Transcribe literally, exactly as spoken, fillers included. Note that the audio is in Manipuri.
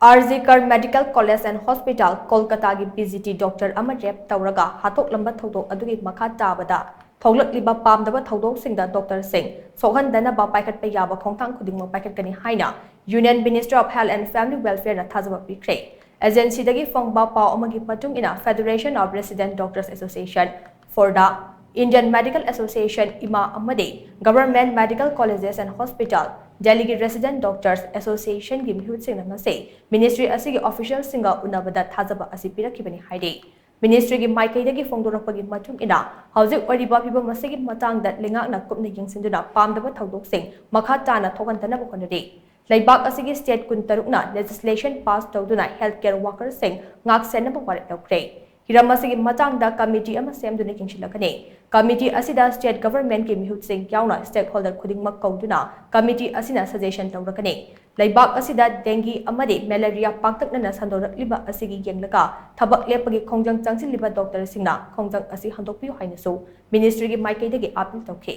R G Kar Medical College and Hospital, ꯀꯣꯜꯀꯇꯥꯒꯤ ꯄꯤ ꯖꯤ ꯇꯤ ꯗꯣꯛꯇꯔ ꯑꯃ ꯔꯦꯞ ꯇꯧꯔꯒ ꯍꯥꯠꯇꯣꯛꯂꯝꯕ ꯊꯧꯗꯣꯛ ꯑꯗꯨꯒꯤ ꯃꯈꯥ ꯇꯥꯕꯗ ꯊꯣꯛꯂꯛꯂꯤꯕ ꯄꯥꯝꯗꯕ ꯊꯧꯗꯣꯛꯁꯤꯡꯗ ꯗꯣꯛꯇꯔꯁꯤꯡ ꯁꯣꯛꯍꯟꯗꯅꯕ ꯄꯥꯏꯈꯠꯄ ꯌꯥꯕ ꯈꯣꯡꯊꯥꯡ ꯈꯨꯗꯤꯡꯃꯛ ꯄꯥꯏꯈꯠꯀꯅꯤ ꯍꯥꯏꯅ Union Ministry of Health and Family Welfare ꯅ ꯊꯥꯖꯕ ꯄꯤꯈ꯭ꯔꯦ꯫ Agency ꯗꯒꯤ ꯐꯪꯕ ꯄꯥꯎ ꯑꯃꯒꯤ ꯃꯇꯨꯡ ꯏꯟꯅ, Federation of Resident Doctors Association, ꯐꯣꯔꯗꯥ, Indian Medical Association, ꯏꯃꯥ, ꯑꯃꯗꯤ Government Medical Colleges and Hospital, ꯗꯦꯜꯂꯤꯒꯤ Resident Doctors Association ꯒꯤ ꯃꯤꯍꯨꯠꯁꯤꯡꯅ ꯉꯁꯤ ministry ꯑꯁꯤꯒꯤ official ꯁꯤꯡꯒ ꯎꯅꯕꯗ ꯊꯥꯖꯕ ꯑꯁꯤ ꯄꯤꯔꯛꯈꯤꯕꯅꯤ ꯍꯥꯏꯔꯤ꯫ Ministry ꯒꯤ ꯃꯥꯏꯀꯩꯗꯒꯤ ꯐꯣꯡꯗꯣꯔꯛꯄꯒꯤ ꯃꯇꯨꯡ ꯏꯟꯅ, ꯍꯧꯖꯤꯛ ꯑꯣꯏꯔꯤꯕ ꯐꯤꯚꯝ ꯑꯁꯤꯒꯤ ꯃꯇꯥꯡꯗ ꯂꯩꯉꯥꯛꯅ ꯀꯨꯞꯅ ꯌꯦꯡꯁꯤꯟꯗꯨꯅ ꯄꯥꯝꯗꯕ ꯊꯧꯗꯣꯛꯁꯤꯡ ꯃꯈꯥ ꯇꯥꯅ ꯊꯣꯛꯍꯟꯗꯅꯕ ꯍꯣꯠꯅꯔꯤ꯫ ꯂꯩꯕꯥꯛ ꯑꯁꯤꯒꯤ state ꯀꯨꯟꯇꯔꯨꯛꯅ legislation pass ꯇꯧꯗꯨꯅ health care workers ꯁꯤꯡ ꯉꯥꯛ ꯁꯦꯟꯅꯕ ꯋꯥꯔꯦꯞ ꯂꯧꯈ꯭ꯔꯦ꯫ ꯍꯤꯔꯝ ꯑꯁꯤꯒꯤ ꯃꯇꯥꯡꯗ committee ꯑꯃ ꯁꯦꯝꯗꯨꯅ ꯌꯦꯡꯁꯤꯜꯂꯒꯅꯤ꯫ Committee ꯑꯁꯤꯗ state government ꯀꯤ ꯃꯤꯍꯨꯠꯁꯤꯡ ꯌꯥꯎꯅ stakeholder ꯈꯨꯗꯤꯡꯃꯛ ꯀꯧꯗꯨꯅ committee ꯑꯁꯤꯅ suggestion ꯇꯧꯔꯒꯅꯤ꯫ ꯂꯩꯕꯥꯛ ꯑꯁꯤꯗ dengue ꯑꯃꯗꯤ malaria ꯄꯥꯛꯇꯛꯅꯅ ꯁꯟꯗꯣꯔꯛꯂꯤꯕ ꯑꯁꯤꯒꯤ ꯌꯦꯡꯂꯒ ꯊꯕꯛ ꯂꯦꯞꯄꯒꯤ ꯈꯣꯡꯖꯪ ꯆꯪꯁꯤꯜꯂꯤꯕ ꯗꯣꯛꯇꯔꯁꯤꯡꯅ ꯈꯣꯡꯖꯪ ꯑꯁꯤ ꯍꯟꯗꯣꯛꯄꯤꯌꯨ ꯍꯥꯏꯅꯁꯨ ministry ꯒꯤ ꯃꯥꯏꯀꯩꯗꯒꯤ appeal ꯇꯧꯈꯤ꯫